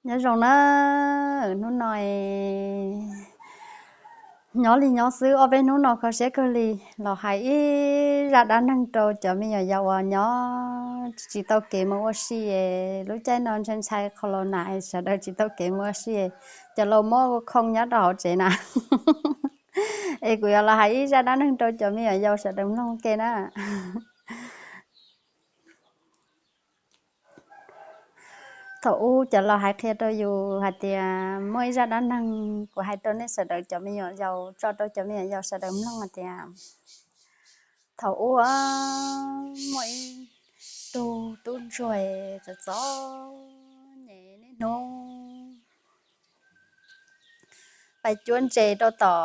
Nyob zoo na, hnub no nyob li nyob xwb, ob peb hnub no kho siab kawg li, los hais ib zaj dab neeg rau cov me nyuam yaus uas nyob tsis tau kev mus ua si. Lub caij no ntshai ntshai qhov los na, sawv daws tsis tau kev mus ua si, cov laus muab khoo nyob rau hauv tsev na. Es kuv yuav los hais ib zaj dab neeg rau cov me nyuam yaus sawv daws mloog ke na. Thaum ub cov laus hais qhia rau yus hais tias muaj ib zaj dab neeg, kuv hais rau nej sawv daws cov me nyuam yaus, tso rau cov me nyuam yaus sawv daws mloog hais tias thaum ub muaj ib tug tub ntsuag txom txom nyem, niaj hnub pais cuab ntses rau tom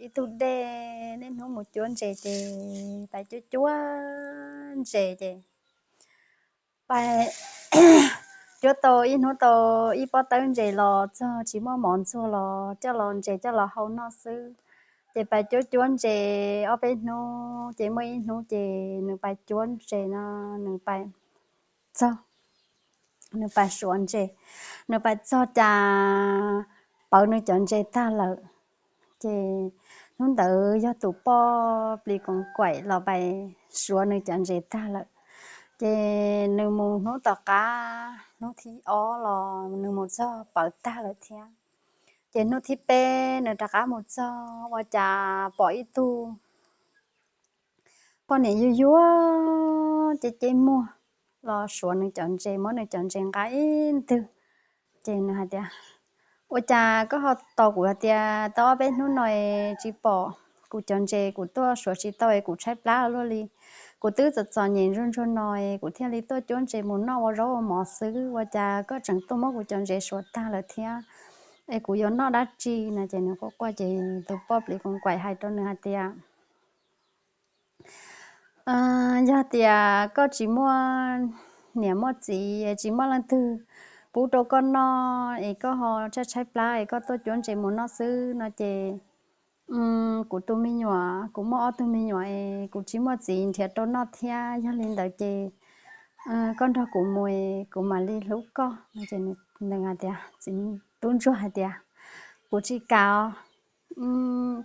ib tug dej, niaj hnub mus cuab ntses ces pais cuab cuab ntses ces pais cuab tau ib hnub tau ib pob tawb ntses los txog tsis muaj mov ntxuag los coj los ntses coj los hau noj xwb. Ces pais cuab cuab ntses ob peb hnub ces muaj ib hnub ces nws pais cuab ntses no, nws pais txog, nws pais suav ntses, nws pais txog cas pawv nws cov ntses tag lawm. Ces hnub ntawd yog tus poj plis koos kaim los pais suav nws cov ntses tag lawm. Ces nws mus hnub tom qab, hnub thib ob los nws mus txog pawv tag lawm thiab. Ces hnub thib peb nws rov qab mus txog ua cas pom ib tug poj niam yuag yuag ceb ceb muag los suav nws cov ntses, muab nws cov ntses nqa ib ntwg. Ces nws hais tias, ua cas koj ho tos kuv hais tias tau ob peb hnub no tsis pom kuv cov ntses, kuv tuaj suav tsis tau es kuv tshaib plab luaj li. Kuv twb txom txom nyem ntsuag ntsuag no es kuv thiaj li tuaj cuab ntses mus noj ua zaub ua mov xwb, ua cas koj tseem tuaj muab kuv cov ntses suav tag lawm thiab, es kuv yuav noj dab tsi no? Ces nws quaj quaj ces tus poj plis koos kaim hais rau nws hais tias, yog tias koj tsis muaj niam muaj txiv, tsis muaj leej twg pub rau koj noj es koj ho tshaib tshaib plab es koj tuaj cuab ntses mus noj xwb no ces kuv tus me nyuam, kuv muaj ob tug me nyuam es kuv tsis muaj txiv nrhiav rau noj thiab, yog li ntawd ces koj nrog kuv mus es kuv mam li hlub koj no. Ces nws hais tias, txiv tub ntsuag hais tias, kuv tsis kam os,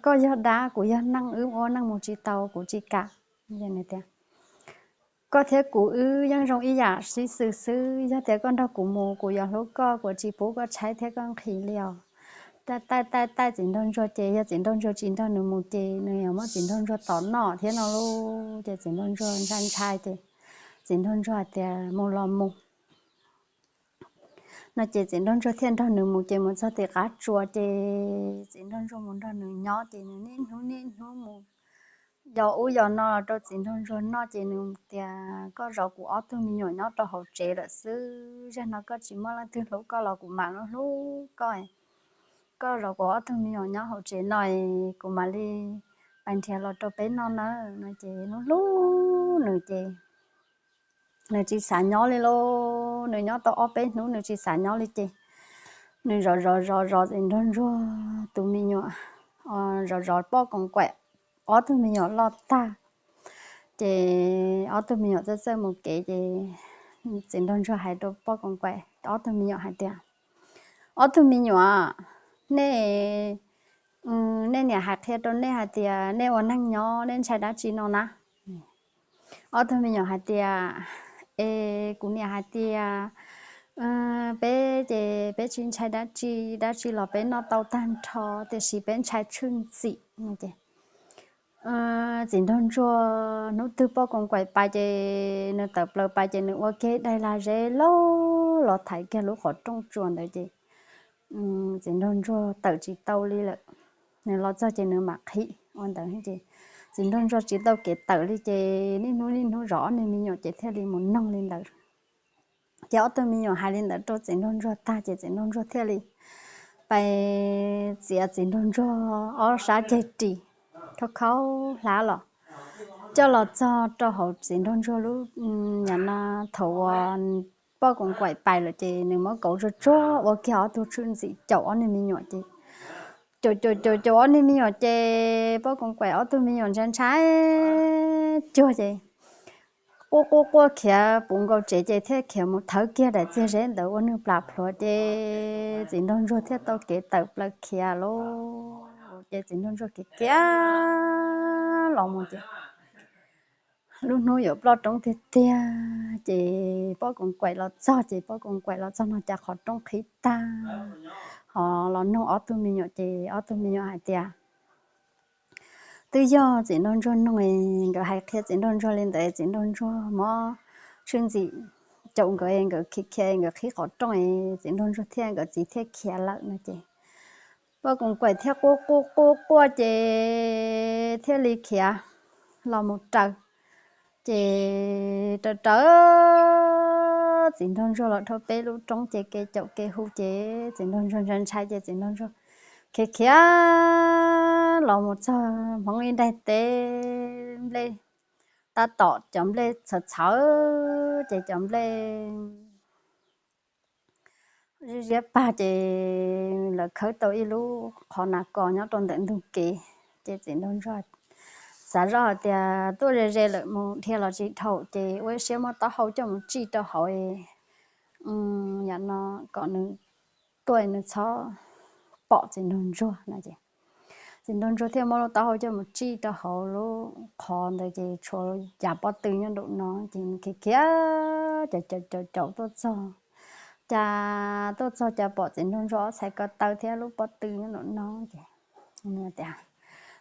koj yog dab kuv yog neeg, wb ua neej mus tsis tau, kuv tsis kam. Tias, koj thiab kuv wb yeej zoo ib yam sib xws xwb, yog tias koj nrog kuv mus kuv yuav hlub koj, kuv tsis pub koj tshaib thiab koj nqhis li os. Taij taij taij txiv nraug ntsuag ces yog txiv nraug ntsuag tsis nrog nws mus ces nws yuav muab txiv nraug ntsuag tom noj thiab no lauj. Ces txiv nraug ntsuag ntshai ntshai ces txiv nraug ntsuag hais tias mus los mus no ces txiv nraug ntsuag thiaj nrog nws mus. Ces mus txog tim qab tsua ces txiv nraug ntsuag mus nrog nws nyob ces nws niaj hnub niaj hnub mus yos ub yos no rau txiv nraug ntsuag noj ces nws tias, koj zov kuv ob tug me nyuam nyob rau hauv tsev lawm xwb, zaum no koj tsis muaj leej twg hlub koj los kuv mam hlub koj. Koj zov kuv ob tug me nyuam nyob hauv tsev no es kuv mam li pais nrhiav los rau peb noj nawb no. Ces hlub hlub nws ces nws tsis xav nyob li lauj. Nws nyob tau ob peb hnub nws tsis xav nyob li ces nws zov zov zov zov txiv nraug ntsuag tus me nyuam, zov zov poj koos kaim ob tug me nyuam loj tag. Ces ob tug me nyuam txawj txawj mus kev ces txiv nraug ntsuag hais rau poj koos kaim ob tug me nyuam hais tias, ob tug me nyuam, nej, nej niam hais qhia rau nej hais tias nej ua neeg nyob nej ntshai dab tsi no na? Ob tug me nyuam hais tias, es kuv niam hais tias peb ces peb tsis ntshai dab tsi, dab tsi los peb noj tau tag nrho, tiam sis peb ntshai tshwj ntxim. Txiv nraug ntsuag hnub twg poj koos kaim pais ces nws tawm plaws pais ces nws ua kiag daim lag zeb loj los thaiv kiag lub qhov rooj tsua ntawd ces txiv nraug ntsuag tawm tsis tau li lawm. Nws los txog ces nws mam qhib ua ntawd ces txiv nraug ntsuag tsis tau kev tawm li ces niaj hnub niaj hnub zov ob niag me nyuam ces thiaj li mus noog li ntawd. Ces ob tug me nyuam hais li ntawd rau txiv nraug ntsuag tag ces txiv nraug ntsuag thiaj li pais txiav txiv nraug ntsuag ob sab ceg ris khaub khaub hlab los coj los txog rau hauv txiv nraug ntsuag lub, yam no thaum uas poj koos kaim pais lawm ces nws muab kauv tsuag tsuag ua kiag ob tug tshwj ntxim caum ob niag me nyuam ces caum caum caum caum ob niag me nyuam ces poj koos kaim ob tug me nyuam ntshai ntshai cuag ces quaj quaj quaj khiav puv nkaus tsev ces thiaj khiav mus thawb kiag daim txiag zeb ntawd ua nws plam plhuav ces txiv nraug ntsuag thiaj tau kev tawm plaws khiav lauj. Ces txiv nraug ntsuag khiav khiav los mus ces lub hnub yuav ploj roob tiag tiag ces Pob Koos Kaim los txog ces Pob Koos Kaim los txog no cas qhov roob qhib tag, ho los noog ob tug me nyuam ces ob tug me nyuam hais tias twb yog txiv nraug ntsuag noog, nkawd hais qhia txiv nraug ntsuag li ntawd, txiv nraug ntsuag muab tshwj ntxim caum nkawd, nkawd khiav khiav nkawd qhib qhov rooj, txiv nraug ntsuag thiab nkawd txiv thiaj khiav lawm no ces Pob Koos Kaim thiaj quaj quaj quaj quaj ces thiaj li khiav los mus raws. Ces raws raws txiv nraug ntsuag los dhau peb lub roob ces kev caum kev hu ces txiv nraug ntsuag ntshai ntshai ces txiv nraug ntsuag khiav khiav los mus txog hmoov ib nraig teb nplej, tab tom cov nplej txhawv txhawv ces cov nplej ziab ziab pag ces lawv khawb tau ib lub qhov nas kos nyob rau ntawm ntug kev. Ces txiv nraug ntsuag xav zoj hais tias tuaj ze ze lawm mus dhia los tsis dhau ces ua ib siab muab taub hau coj mus tsij rau hauv, yam no kom nws tuaj nws txhob pom txiv nraug ntsuag no ces txiv nraug ntsuag thiaj muab lub taub hau coj mus tsij rau hauv lub qhov ntawd ces tshuav cas pob tw nyob nraum no ces nws khiav khiav caum caum caum caum tuaj txog, cas tuaj txog cas pom txiv nraug ntsuag ob txhais ko taw thiab lub pob tw nyob nraum no ces tias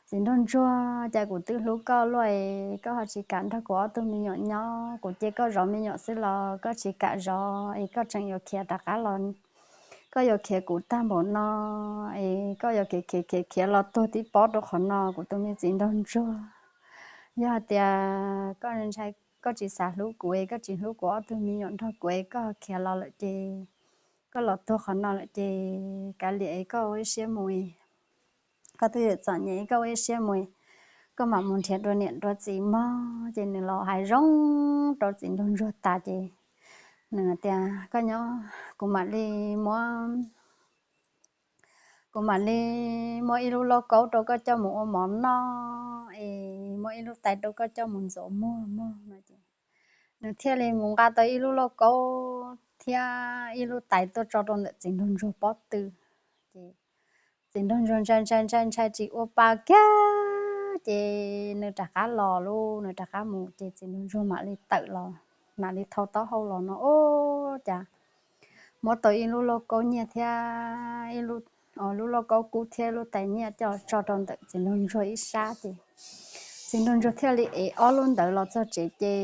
txiv nraug ntsuag, cas kuv twb hlub koj luaj es koj ho tsis kam nrog kuv ob tug me nyuam nyob, kuv cia koj zov me nyuam xwb los koj tsis kam zov es koj tseem yuav khiav rov qab los, koj yuav khiav kuv tag npaum no es koj yuav khiav khiav khiav khiav los tuag tib pob rau qhov no kuv tus me txiv nraug ntsuag. Yog hais tias koj ntshai koj tsis xav hlub kuv es koj tsis hlub kuv ob tug me nyuam nrog kuv es koj khiav los lawm ces koj los tuag qhov no lawm ces kav liam es koj ua ib siab mus, koj twb yuav txom nyem koj ua ib siab mus, koj mam mus nrhiav dua niam dua txiv mog. Ces nws los hais zoo rau txiv nraug ntsuag tas ces nws tias koj nyob, kuv mam li muab kuv mam li muab ib lub lauj kaub rau koj coj mus ua mov noj es muab ib lub tais rau koj coj mus ntxuav muag mog no ces nws thiaj li mus nqa tau ib lub lauj kaub thiab ib lub tais tuaj tso rau ntawm txiv nraug ntsuag pob tw. Ces txiv nraug ntsuag ntshai ntshai ntshai ntshai tsis ua pa kiag ces nws rov qab los lauj, nws rov qab mus ces txiv nraug ntsuag mam li tawm los, mam li thau taub hau los no ua cas muab tau ib lub lauj kaub nyiaj thiab ib lub, lub lauj kaub kub thiab lub tais nyiaj coj tso rau ntawm txiv nraug ntsuag ib sab ces txiv nraug ntsuag thiaj li ev ob lub ntawd los txog tsev ces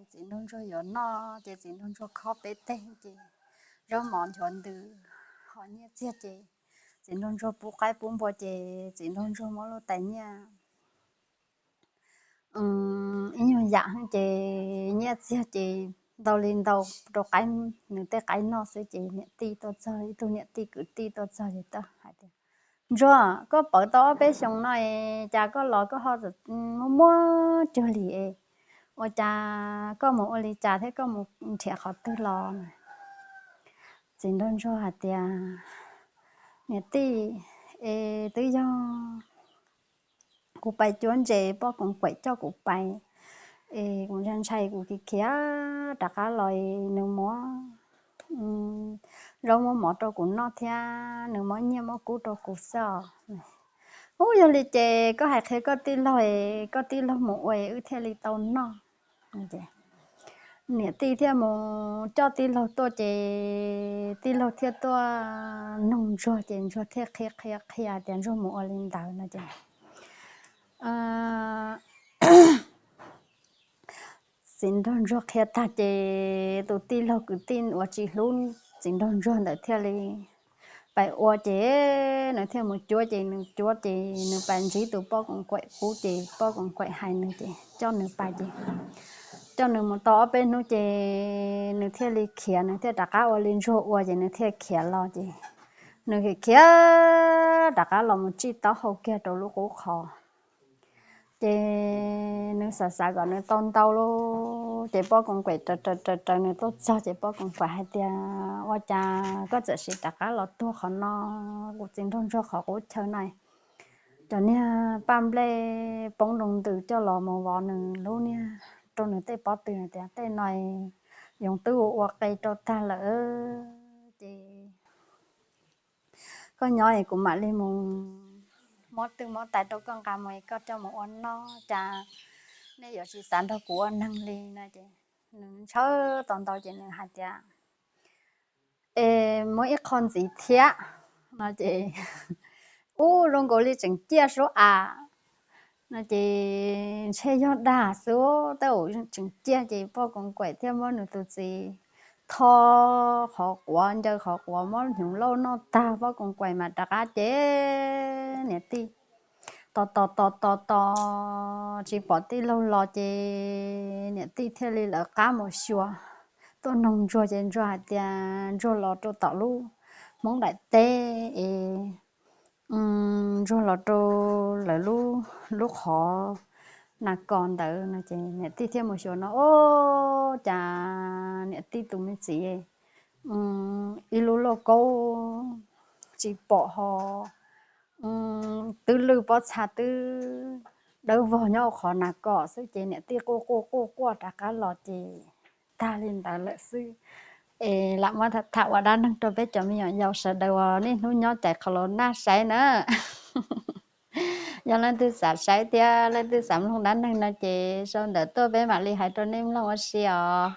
txiv nraug ntsuag yuav noj ces txiv nraug ntsuag khob peb teg ces zaub mov nchuav ntws, ho nyiaj txiag ces txiv nraug ntsuag pub qaib pub npua ces txiv nraug ntsuag muab lub tais nyiaj ib nyuag yam ces nyiaj txiag ces ntau li ntau rau qaib, nws tej qaib noj xwb ces niam tij tuaj txog, ib tug niam tij kwv tij tuaj txog ces hais tias ntsuag, koj pawv tau ob peb xyoos no es cas koj los koj ho muaj muaj cuag li es ua cas koj mus ua li cas thiab koj mus nrhiav qhov twg los? Txiv nraug ntsuag hais tias niam tij, es twb yog kuv pais cuab ntses Pob Koos Kaim coj kuv pais es kuv ntshai ntshai kuv khiav khiav rov qab los es nws muab zaub muab mov rau kuv noj thiab nws muab nyiaj muab kub rau kuv xwb os. Ub, yog li ces koj hais qhia koj tij laug es koj tij laug mus ua es wb thiaj li tau noj. Niam tij thiaj mus coj tij laug tuaj ces tij laug thiaj tuaj noog ntsuag ces ntsuag thiaj qhia qhia qhia tias ntsuag mus ua li ntawd no ces txiv nraug ntsuag qhia tag ces tus tij laug kwv tij uas tsis hlub txiv nraug ntsuag ntawd thiaj li pais ua ces nws thiaj mus cuab ces nws cuab ces nws pais ntsib tus Pob Koos Kaim qub ces Pob Koos Kaim hais nws ces coj nws pais ces coj nws mus tau ob peb hnub ces nws thiaj li khiav, nws thiaj rov qab ua li ntsuag ua ces nws thiaj khiav los ces nws khiav khiav rov qab los mus tsij taub hau kiag rau lub qub qhov. Ces nws xav xav kom nws tau ntau lub ces Pob Koos Kaim raws raws raws raws nws tuaj txog ces Pob Koos Kaim hais tias ua cas koj txawm sim rov qab los tuag qhov no, kuv txiv nraug ntsuag qhov qub chaw no, cov niag paj nplej poob nroo ntws coj los mus vov nws lub niag rau nws tej pob tw hais tias tej no yoov twb ua ua qe rau tag lawm ces koj nyob es kuv mam li mus muab twj muab tais rau koj nqa mus es koj coj mus ua noj, cas nej yuav tsis xav nrog kuv ua neeg li no ces nws ntshaw tau ntau ces nws hais tias, es muab ib qho ntxiv thiab no ces, ub, zoo nkaus li tseem ciaj suab a no ces ntshe yog dag xwb, tej zaum tseem ciaj ces Poj Koos Kaim thiaj muab nws tus txiv tho qhov quav, ncaws qhov quav, muab hnyuv lauj noj tag Poj Koos Kaim mas rov qab ces niam tij tos tos tos tos tos tsis pom tij laug los ces niam tij thiaj li lawv qab mus xyuas, tuaj noog Ntsuag ces Ntsuag hais tias Ntsuag los rau tom lub Hmoob daim teb es Ntsuag los rau lawv lub, lub qhov nas kos ntawd no ces niam tij thiaj mus xyuas no, o, cas niam tij tus me txiv ib lub lauj kaub tsis pom ho twb lwj pob txha twb dawb vog nyob qhov nas kos xwb ces niam tij quaj quaj quaj quaj rov qab los ces tag li ntawd lawm xwb. Es lam muab tham ua dab neeg rau peb cov me nyuam yaus sawv daws uas niaj hnub nyob cais qhov los naj saib na. Yog leej twg xav saib thiab leej twg xav mloog dab neeg no ces sau ntawv tuaj peb mam li hais rau nej mloog ua si os.